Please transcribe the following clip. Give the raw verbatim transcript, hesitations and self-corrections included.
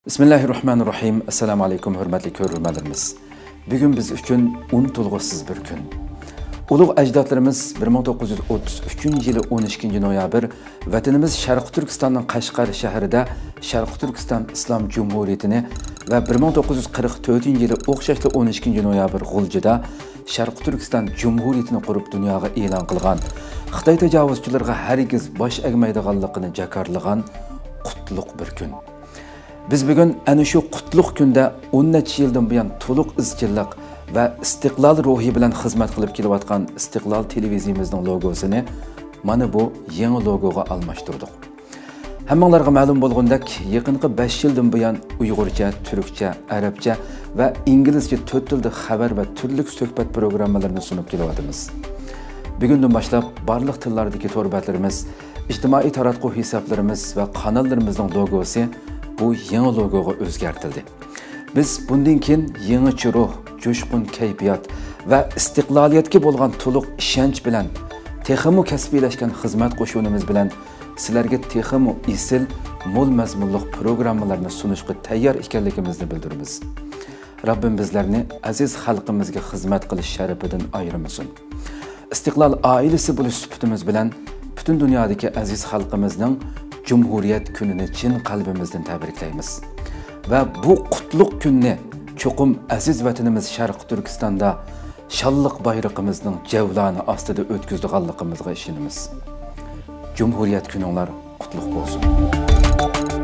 بىسمىللاھىررەھمانىررەھىم. ئەسسالامۇ ئەلەيكۇم، ھۆرمەتلىك كۆرۈرمەنلىرىمىز. بۈگۈن بىز ئۈچۈن ئۇنتۇلغۇسىز بىر كۈن. ئۇلۇغ ئەجدادلىرىمىز بىر مىڭ توققۇز يۈز ئوتتۇز ئۈچىنچى يىلى ئون ئىككىنچى نويابىر ۋەتىنىمىز شەرقىي تۈركىستاننىڭ قەشقەر شەھىرىدە شەرقىي تۈركىستان ئىسلام جۇمھۇرىيىتىنى ۋە بىر مىڭ توققۇز يۈز قىرىق تۆتىنچى يىلى ئوخشاشلا ئون ئىككىنچى نويابىر غۇلجىدا شەرقىي تۈركىستان جۇمھۇرىيىتىنى قۇرۇپ دۇنياغا ئېلان قىلغان، خىتاي تاجاۋۇزچىلىرىغا ھەرگىز باش ئەگمەيدىغانلىقىنى جاكارلىغان قۇتلۇق بىر كۈن. بىز بۈگۈن ئەنە شۇ قۇتلۇق كۈندە ئون نەچچە يىلدىن بۇيان تولۇق ئىزچىللىق ۋە ئىستىقلال روھى بىلەن خىزمەت قىلىپ كېلىۋاتقان ئىستىقلال تېلېۋىزىيىمىزنىڭ لوگوسىنى مانا بۇ يېڭى لوگوغا ئالماشتۇردۇق. ھەممىڭلارغا مەلۇم بولغىنىدەك، يېقىنقى بەش يىلدىن بۇيان ئۇيغۇرچە، تۈركچە، ئەرەبچە ۋە ئىنگلىزچە تۆت تىلدا خەۋەر ۋە تۈرلۈك سۆھبەت پروگراممىلىرىنى سۇنۇپ كېلىۋاتىمىز. بۈگۈندىن باشلاپ بارلىق تىللاردىكى تور بەتلىرىمىز، ئىجتىمائىي تاراتقۇ ھېسابلىرىمىز ۋە قاناللىرىمىزنىڭ لوگوسى بۇ يېڭى لوگوغا ئۆزگەرتىلدى. بىز بۇندىن كېيىن يېڭىچە روھ، جۇشقۇن كەيپىيات ۋە ئىستىقلالىيەتكە بولغان تولۇق ئىشەنچ بىلەن تېخىمۇ كەسپىيلەشكەن خىزمەت قوشۇنىمىز بىلەن سىلەرگە تېخىمۇ ئېسىل، مول مەزمۇنلۇق پروگراممىلارنى سۇنۇشقا تەييار ئىكەنلىكىمىزنى بىلدۈرىمىز. رەببىم بىزلەرنى ئەزىز خەلقىمىزگە خىزمەت قىلىش شەرىپىدىن ئايرىمىسۇن. ئىستىقلال ئائىلىسى بولۇش سۈپىتىمىز بىلەن پۈتۈن دۇنيادىكى ئەزىز خەلقىمىزنىڭ جۇمھۇرىيەت كۈنىنى چىن قەلبىمىزدىن تەبرىكلەيمىز ۋە بۇ قۇتلۇق كۈننى چوقۇم ئەزىز ۋەتىنىمىز شەرقىي تۈركىستاندا شانلىق بايرىقىمىزنىڭ جەۋلانى ئاستىدا ئۆتكۈزىدىغانلىقىمىزغا ئىشىنىمىز. جۇمھۇرىيەت كۈنۈڭلار قۇتلۇق بولسۇن!